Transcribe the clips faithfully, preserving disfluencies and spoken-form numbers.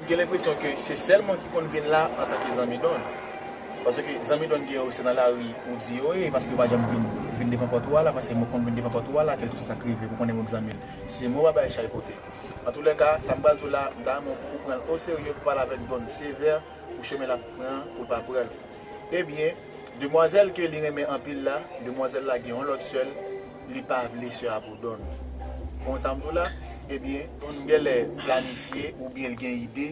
Gen lenpresyon ke se sèl mwen ki konn vin la antanke zanmi Don. Paske zanmi Don gen yo se nan lari ou di yo ye, paske yo pa janm vin, vin devan pòt ou a la, paske mwen konn vin devan pòt ou a la, kèlkeswa sa k rive, pou konnen mwen k zanmi l. Se mwen w ap bay chay pote. Antoulèka, sa m pral di w la, m ta renmen w pou ou pran l oserye, pou pale avèk Don sevè, pou chemen l ap pran an, pou l pa pran l. Ebyen, demwazèl ke li renmen anpil la, demwazèl la gen yon lòt sè l, li pa vle sè a pou Don. Konprann sa m di w la? Ebyen, Don genlè planifye oubyen l gen ide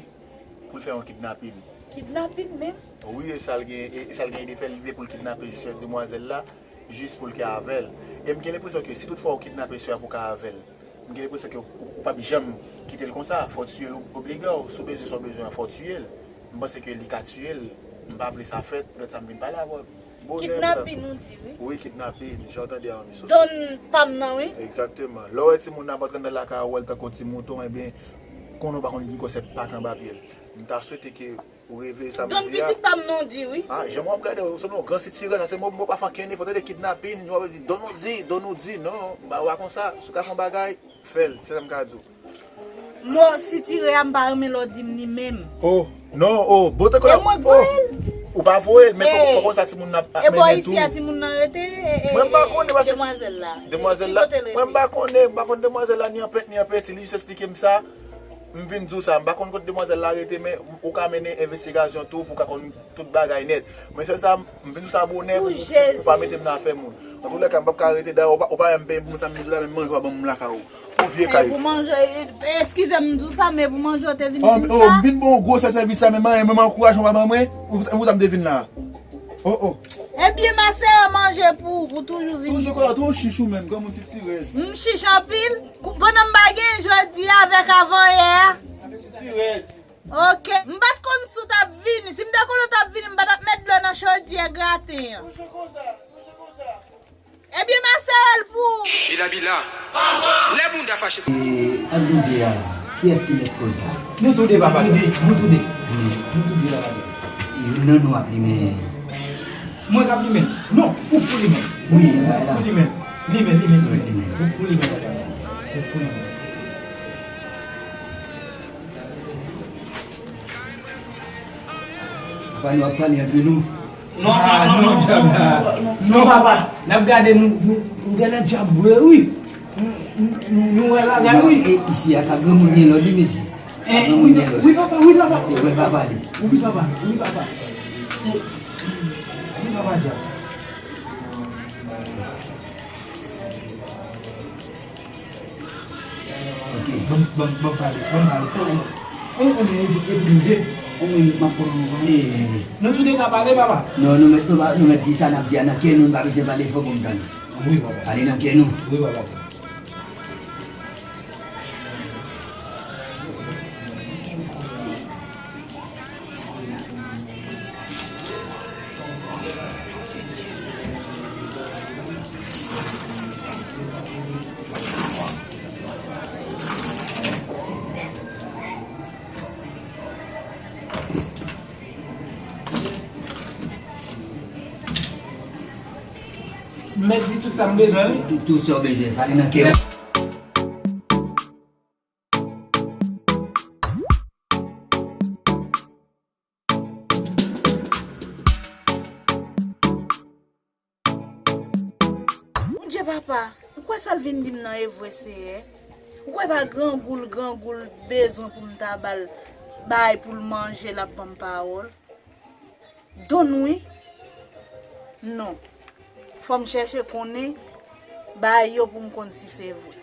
pou l fè yon kidnapin. Kidnapin menm? Wi, e sa l gen, e, e sa l gen ide fè, li vle pou l kidnape sè demwazèl la, jis pou l ka avè l. E m gen lenpresyon ke si toutfwa ou kidnape sè a pou w ka avè l, m gen lenpresyon ke ou, ou p ap janm kite l konsa. Fò w tiye l obliga w. Si w bezwen sa w bezwen an, fò w tiye l. M panse ke li ka tiye l. M pa vle sa fèt, poutèt sa m vin pale avè w. Bonè, kidnapin, ou di, wi. Wi, kidnapin, jan w tande a, wi, soti. Don pa m nan, wi. Egzakteman. Lè w wè timoun nan ap antre nan lakay ou, wè l tankou yon ti mouton, ebyen, konnen w pa konn ki konsèp pa t anba pye l. M ta swete ke ou reveye sa m di a. Don pitit pa m nan, ou di, wi. Ah, jan mwen ap gade w, w sanble yon gran sitirè, sa se mo, mo pa fan kene, fò tande kidnapin, w ap di, Don ou di, Don ou di, non, m pa wè konsa, si w ka fè yon bagay, fè l, se sa m ka di w. Mo sitirè a, m pa renmen lè w di m li menm. Oh, non, oh, bote kòlè. E mwen k voye l. Ou pa voye l, men fòk, fòk konn sa timoun nan ap mennen tou. E bò isi a timoun nan rete, e, e, demwazèl la. Demwazèl la. Mwen m pa konnen, m pa konn demwazèl la ni an pent ni an peti, li jis esplike m sa. M vin di w sa, m pa konn kote demwazèl la rete, men ou ka mennen envestigasyon tou pou w ka konn tout bagay nèt. Men sèl sa, m vin di w sa bonè pou, pou pa mete m nan afè moun. Antoulèka, m p ap ka rete, dayè, ou pa, ou pa menm peye m pou sa m vin di w la, menm manje w pa ban m lakay ou. Ou vye kay. Pou manje, e, eskize m di w sa, men pou manje w te vin di m sa. Oh, m vin ba w gwo sèvis sa, menm, menm ankourajman w pa ban mwen, ou, ou sa m te vin la. Oh, oh. Ebyen, ma sere manje pou ou, pou toujou vin. Toujou konsa, tou chich ou menm, granmoun ti tirèz. M chich anpil. Kou-, pandan m pa gen jodi avèk avanyè a. Ti tirèz. Ok. M pa t konn si w t ap vini. Si m te konnen w t ap vini, m pa t ap met dlo nan chodyè graten an. Toujou konsa, toujou konsa. Ebyen, ma sere l pou ou. Bila bila. Lè bounda fache. E, an nou de a la, kiyès ki mèt koz la? Nou toude, papa. Nou toude, nou toude. Nou toude, papa. Youn nan nou ap limen. Mwen k ap limen? Non, ou pou limen. Wi, ou pou limen. Limen, limen, limen. Ou pou limen, papa. Ou pou limen. Papa, nou ap pale antre nou. Non, non, non, non, non, papa. N ap gade nou, nou, nou genlè djab vre, wi. Nou, nou, nou wè ladan, wi. E isi a, ka granmoun gen lòd, wi, mesye. Ka granmoun gen lòd. Wi, papa, wi, papa. Se vre, papa, li. Wi, papa, wi, papa. Wi, papa, djab. Ok. Ban m, ban m, ban m pale, ban m pale. Ou konnen epi, epi nou de. Ou menm, m ap pran yon van. Eh. Nou tou de ka pale, papa? Non, nou mèt, nou pa, nou mèt di sa n ap di a nan kè nou, nou pa bezwen pale fò pou m tande. Wi, papa. Pale nan kè nou. Wi, papa. M mèt di tout sa m bezwen, wi. Tout, tout sa w bezwen, pale nan kè w. Bondye papa, ou kwè sa l vin di m nan e vre, Seyè? Ou kwè pa grangou l, grangou l bezwen pou m ta ba l bagay pou l manje, l ap ban m pawòl? Don wi. Non. Fò m chèche konnen bagay yo pou m konn si se vre.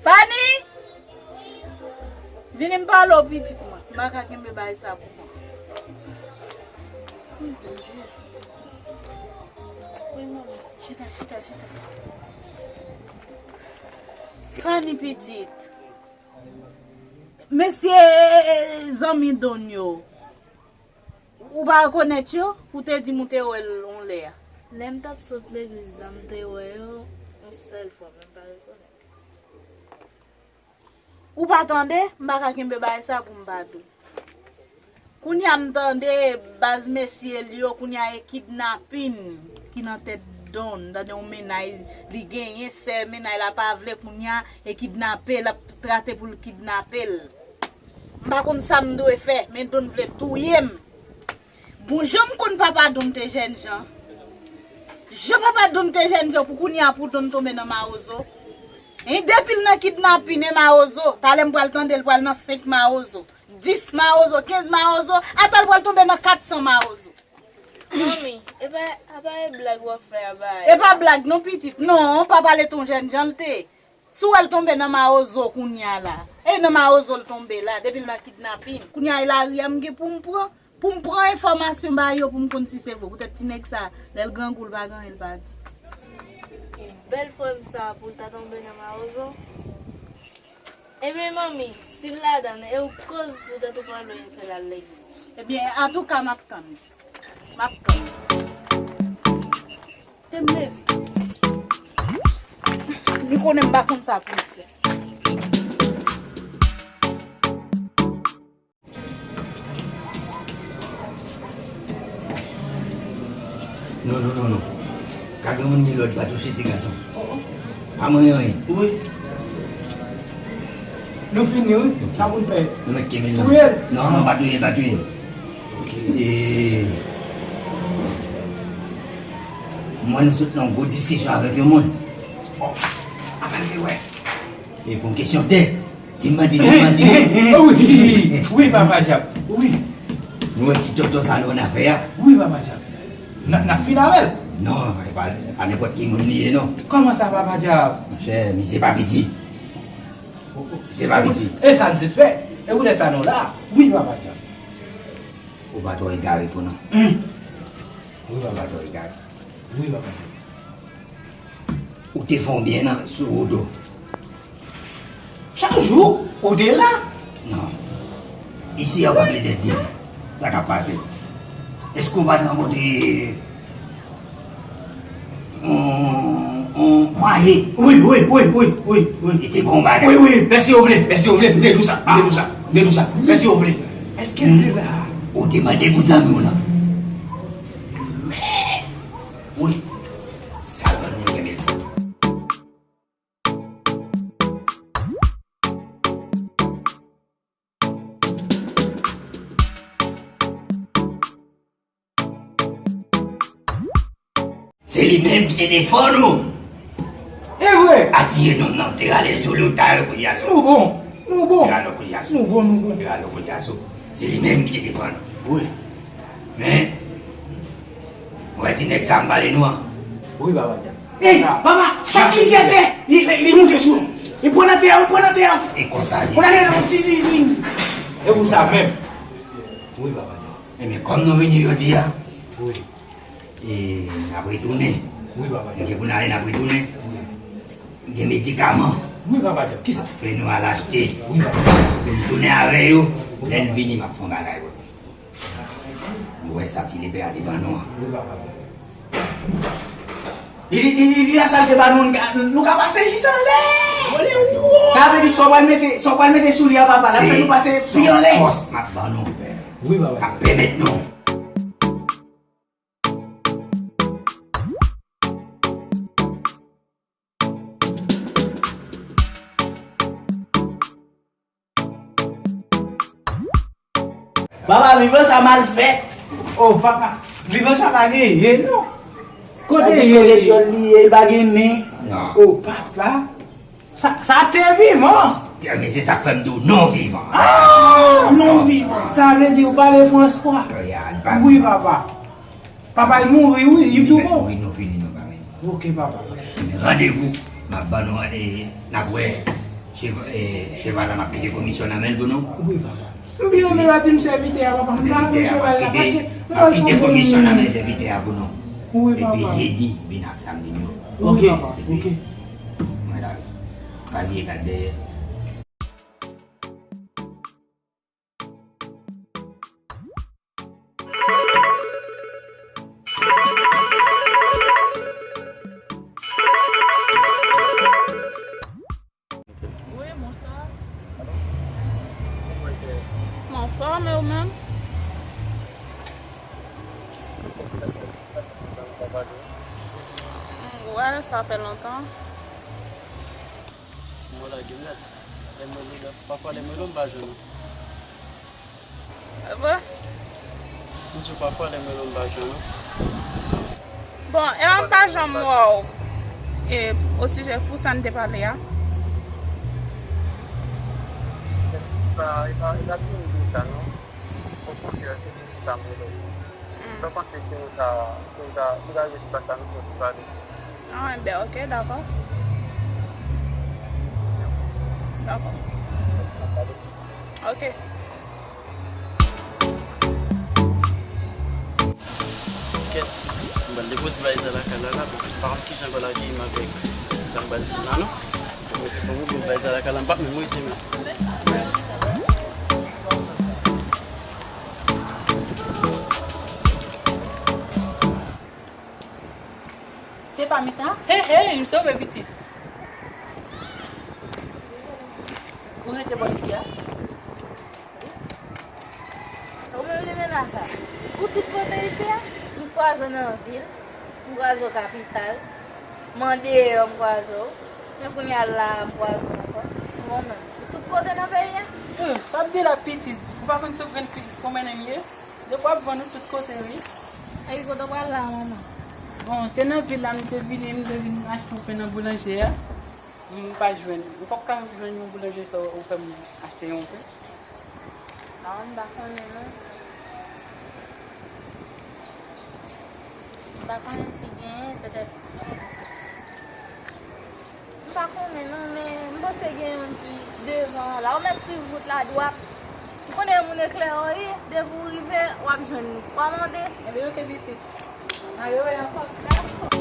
Fani! Vini m pale w pitit mwen. M pa ka kenbe bagay sa pou mwen. Wi, Bondye. Wi, manman. Chita, chita, chita. Fani pitit. Mesye, e, e, e, zanmi Don yo. Ou pa rekonèt yo? Ou te di m ou te wè l yon lè a. Lè m t ap sot legliz la, m te wè yo yon sèl fwa, men m pa rekonèt. Ou pa tande? M pa ka kenbe bagay sa pou m pa di w. Kounye a m tande baz mesye l yo, kounye a e kidnapin ki nan tèt Don. M tande yon mennaj li genyen, sè mennaj la pa vle, kounye a e kidnape, l ap trate pou l kidnape l. M pa konn sa m dwe fè, men Don vle touye m. Bon, jan m konn papa Don te jènjan. Jan papa Don te jènjan pou kounye a pou Don tonbe nan mawozo. Hein, depi l nan kidnapin e mawozo, talè m pral tande l pral nan senk mawozo, dis mawozo, kenz mawozo, atò l pral tonbe nan kat san mawozo. Manmi, e pa, apa e blag w ap fè a bay? E pa blag non, pitit. Non, pa pale t on jènjan l te. Si w wè l tonbe nan mawozo kounye a la. E nan mawozo l tonbe la, depi l nan kidnapin. Kounye a e lari a m gen pou m pran. Pou m pran enfòmasyon ba yo pou m konn si se vre. Poutèt ti nèg sa, lè l grangou, l pa gen anyen l pa di. Bèl frè m sa pou l ta tonbe nan mawozo. Ebyen, manmi, si l ladan l, e w k koz poutèt ou pa vle fè l al legliz. Ebyen, antouka, m ap tann. M ap tann. Te m leve. Li konnen m pa konn sa pou m fè. Non, non, non, non. Ka gen moun gen lòd pa touche ti gason. Pa manyen anyen. Wi. Nou fini, wi. Sa pou n fè? Nou mèt kenbe l. Touye l? Non, non, pa touye l, pa touye l. Ok. E, mwen, nou sot nan yon gwo diskisyon avèk yon moun. Bon, apa l te wè? E pou kesyon tè, si m manti, si m manti. Wi, wi, Papa Djab, wi. Nou wè ti tonton sa nou ann afè a? Wi, Papa Djab. N a, n a fin avè l? Non, e pa, e pa nenpòt ki moun li ye, non. Kòman sa, Papa Djab? Monchè, misye pa piti. Misye pa piti. E sa n sispe. E poutèt sa nou la. Wi, Papa Djab. Ou pa twò egare pou nou. Wi, Papa Djab. Ou pa twò egare. Wi, Papa Djab. Ou te fè yon byen nan sou wout ou. Chak jou, ou te la? Non. Isi a, ou pa bezwen di m sa k ap pase. Èske ou pa t rankontre yon, yon mwaye? Wi, wi, wi, wi, wi, wi. Li te bon bagay. Wi, wi, fè si w vle, fè si w vle, m te di w sa, m te di w sa, m te di w sa, fè si w vle. Èske l te la? Ou te mande pou zanmi w lan. Men, wi, sa l ban nou, nou kenbe l. Se li menm ki te defann ou. E vre. Atiye nonm nan, te rale l sou li, ou ta yo koulye a sou. Nou bon, nou bon. Te rale l koulye a sou. Nou bon, nou bon. Te rale l koulye a sou. Se li menm ki te defann ou. Wi. Men, ou wè ti nèg sa m pale nou an? Wi, Papa Djab. Ey, papa, chak li zye tè, li, li, li moute sou nou. Li pran nan tè a, li pran nan tè a. E konsa li. Ou la gen yon ti zizin. E pou sa menm. Wi, Papa Djab. Ebyen, kòm nou vini jodi a, wi, e n ap retounen. Wi, Papa Djab. Nou gen pou n ale, n ap retounen. Wi. Gen medikaman. Wi, Papa Djab. Kisa? Fè nou al achte. Wi, Papa Djab. Pou n tounen avè yo. Wi, Papa Djab. Lè n vini, m ap fè yon bagay pou nou. Nou wè sa ti lepè a te ban nou an. Wi, papa. Li, li, li, li di nan sa l te ban nou, nou ka, nou ka pase jis anlè. Sa vle di, sa w pral mete, sa w pral mete sou li a, papa, l ap fè nou pase pi anlè. Se fòs m ap ban nou. Wi, papa. K ap pèmèt nou. Papa, viv ansanm mal fèt. Oh, papa, viv ansanm pa genyen, non. Kote yo ye? Li ye, li pa gen nen. Non. Oh, papa. Sa, sa te vivan. Mesye, sa k fè m di w non vivan. Ah, non vivan. Sa vle di ou pale Franswa? Wi, papa. Papa, l mouri, wi, li tou bon. Wi, nou fini, nou pa vini. Ok, papa. Randevou, m ap ban nou, e, n ap wè cheva-, e, cheval la, m ap kite komisyon nan men l pou nou. Wi, papa. M byen renmen lè w di m sèvitè a, papa. M pa renmen cheval la, paske m wè l se yon bon moun. M ap kite komisyon nan men sèvitè a pou nou. Wi, papa. Epi jedi, vin ak sa m di nou. Ok, papa, ok. Mwen la, pa bliye gad dèyè. Wi, bonswa. Kòman w fè? M anfòm, e ou menm? M wè, sa fè lontan. Mwen lage nèt. Lè mwen lou, pafwa lè mwen lou, m pa jwenn ou. Bon. M di w pafwa lè m rele w m pa jwenn ou. Bon, e m pa janm wè w. E, osijè pou sa n te pale a. Sa, e pa, e pa fini de sa, non. Okontrè, se pou sa m rele w. Hmm. Sa w panse se ou ta, se ou ta, se ou ta jis pa sa nou sot pale. Ah, ben, ok, dakò. Dakò. Ok. Kèt, m pral depoze valiz la lakay la, la, bon, m pa konn kijan m pral akeyi m avèk sa m pral di la, non. Bon, bon, m ouvri valiz la lakay la, m p ap menm rete menm. Se pa Mita? Hey, hey, m sove pitit. Ou rete bò isi a? Ou menm li menas sa. Ou tout kote isi a? M kwaze w nan vil, m kwaze w kapital, m andeyò, m kwaze w. Men kounye a la, m kwaze w ankò. Ou konprann? Ou tout kote nan peyi a? Hum, sa w ap di la pitit, ou pa konn sou vin ki konbyen m ye? Depi w ap vann ou tout kote wi. Epi kote w pral la, manman? Bon, se nan vil la m te vini, m te vin achte yon pen nan boulanje a. M pa jwenn. M poko ka jwenn yon boulanje sa ou fè m achte yon pen. Ah, m pa konnen non. M pa konnen si genyen, petèt. M pa konnen non, men m panse gen youn ki devan an la. Ou mèt swiv wout la dwat. Ou konnen moun eklè an ye, depi w rive, w ap jwenn li. W a mande. Ebyen, ok, pitit. N a rewè ankò. Dakò.